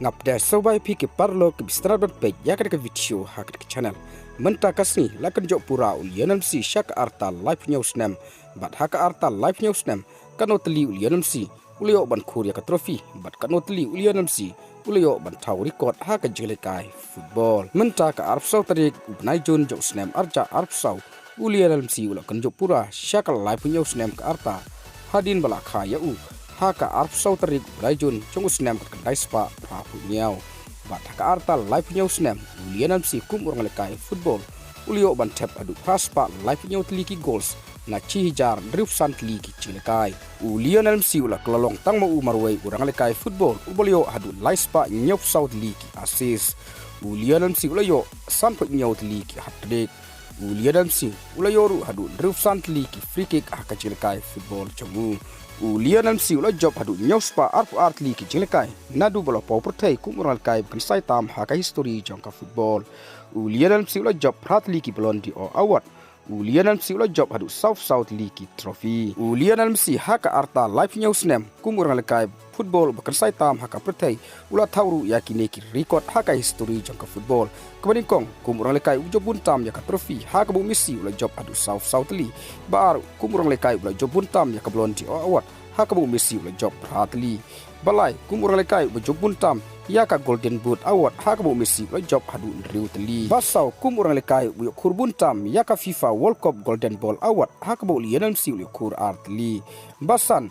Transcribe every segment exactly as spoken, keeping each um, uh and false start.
Ngap da sawbai phi ki paralok ki bistrat ban peit ïa ka video ha ka channel. Mynta ka sngi la kynjoh pura u Lionel Messi sha ka arta laiphew snem. Bad ha ka arta laiphew snem, katno tylli u Lionel Messi u la ïoh ban khur ïa ka trophy, bad katno tylli u Lionel Messi u la ïoh ban thaw record ha ka jingïalehkai football. Mynta ka arphew saw tarik u bnai Jun jong u snem arhajar arphew saw, u Lionel Messi u la kynjoh pura sha ka laiphew snem ka arta. Hadien ba la kha ïa u ha ka arphew saw tarik u bnai Jun jong u snem khatkhyndai spah phraphew hynñiew. Bad ha ka arta laiphew snem, u Lionel Messi kum u ranglehkai football u la ïoh ban thep haduh phra spah laiphew tylli ki goals na shi hajar hynriewphew san tylli ki jingïalehkai. U Lionel Messi u la kylla long tang ma u marwei u ranglehkai football uba la ïoh haduh lai spah hynñiewphew saw tylli ki assist. U Lionel Messi u la ïoh sanphew hynñiew tylli ki hat-trick. U Lionel Messi u la ïoh ruh haduh hynriewphew san tylli ki free kick ha ka jingïalehkai football jong u. U Lionel Messi u la jop haduh hynñiew spah arphew ar tylli ki jingïalehkai naduh ba la paw pyrthei kum u ranglehkai ba kynsai tam ha ka history jong ka football. U Lionel Messi u la jop phra tylli ki Ballon d'Or award. U Lionel Messi u la jop haduh sawphew saw tylli ki trophy. U Lionel Messi ha ka arta laiphew snem kum u ranglehkai football ba kynsai tam ha ka pyrthei u la thaw ruh ïa kine ki record ha ka history jong ka football. Kaba nyngkong, kum u ranglehkai u jop bun tam ïa ka trophy, ha kaba u Messi u la jop haduh sawphew saw tylli. Ba ar, kum u ranglehkai u la jop bun tam ïa ka Ballon d'Or award, ha kaba u Messi u la jop phra tylli. Ba lai, kum u ranglehkai uba jop bun tam ïa ka Golden Boot award, ha kaba u Messi u la jop haduh hynriew tylli. Ba saw, kum u ranglehkai uba ïoh khur bun tam ïa ka FIFA World Cup Golden Ball award, ha kaba u Lionel Messi u la ïoh khur ar tylli. Ba san,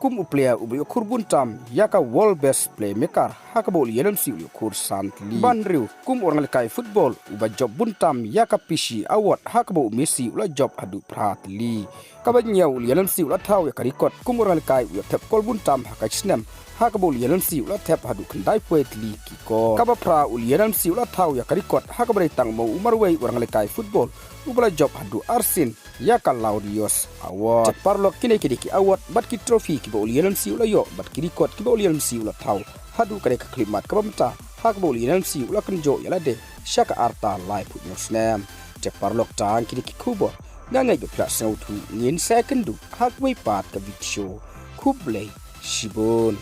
kum u player uba ïoh khur bun tam ïa ka World Best Playmaker, ha kaba u Lionel Messi u la ïoh khur san tylli. Ba hynriew, kum u ranglehkai football uba jop bun tam ïa ka Peshee award, ha kaba u Messi u la jop haduh phra tylli. Kaba hynñiew, u Lionel Messi u la thaw ïa ka record kum u ranglehkai uba ïoh thep kol bun tam ha ka snem, ha kaba u Lionel Messi u la thep haduh khyndaiphew tylli ki kol. Kaba phra, u Lionel Messi u la thaw ïa ka record ha kaba dei tang ma u marwei u ranglehkai football uba la jop haduh arsien ïa ka Laureus Award. Te paralok, kine ki dei ki award bad ki trophy kiba u Lionel Messi u la ïoh bad ki record kiba u Lionel Messi u la thaw haduh katei ka khyllipmat kaba mynta, ha kaba u Lionel Messi u la kynjoh ïa lade sha ka arta laiphew snem. Te paralok, tang kine ki khubor. Nga ngeit ba phi la sngewthuh, ngin sa ïakynduh ha kawei pat ka video. Khublei shibun.